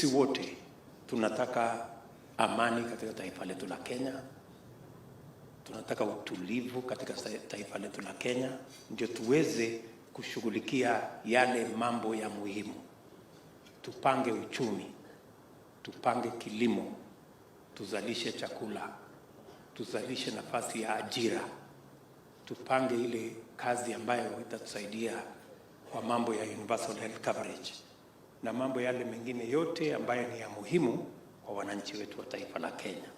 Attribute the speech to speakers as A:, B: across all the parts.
A: Sisi wote tunataka amani katika taifa letu la Kenya, tunataka utulivu katika taifa letu la Kenya, ndio tuweze kushughulikia yale mambo ya muhimu. Tupange uchumi, tupange kilimo, tuzalishe chakula, tuzalishe nafasi ya ajira, tupange ile kazi ambayo itatusaidia kwa mambo ya universal health coverage na mambo yale mengine yote ambayo ni ya muhimu kwa wananchi wetu wa taifa la Kenya.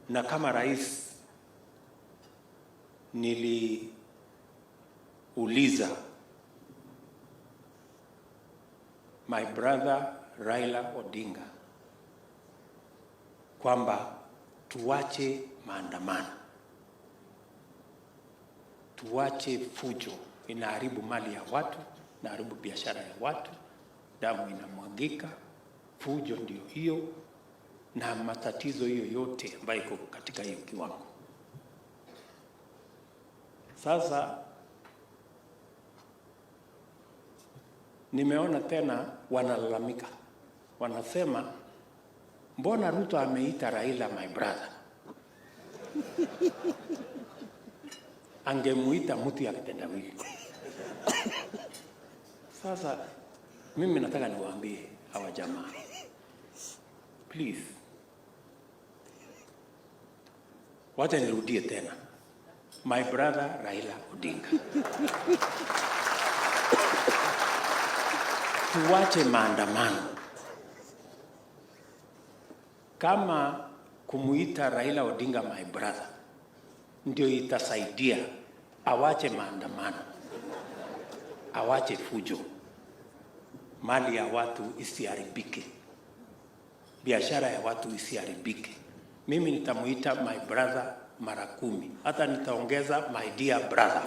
A: Na kama rais niliuliza my brother Raila Odinga kwamba tuache maandamano, tuache fujo, inaharibu mali ya watu, inaharibu biashara ya watu, damu inamwagika, fujo ndio hiyo na matatizo hiyo yote ambayo iko katika hiyo kiwango. Sasa nimeona tena wanalalamika, wanasema mbona Ruto ameita Raila my brother? Angemuita mtu ya kitendawili. Sasa mimi nataka niwaambie hawa jamaa, please, wacha nirudie tena, my brother Raila Odinga, tuwache maandamano. Kama kumuita Raila Odinga my brother ndio itasaidia awache maandamano, awache fujo, mali ya watu isiharibike, biashara ya watu isiharibike. Mimi nitamuita my brother mara 10, hata nitaongeza my dear brother.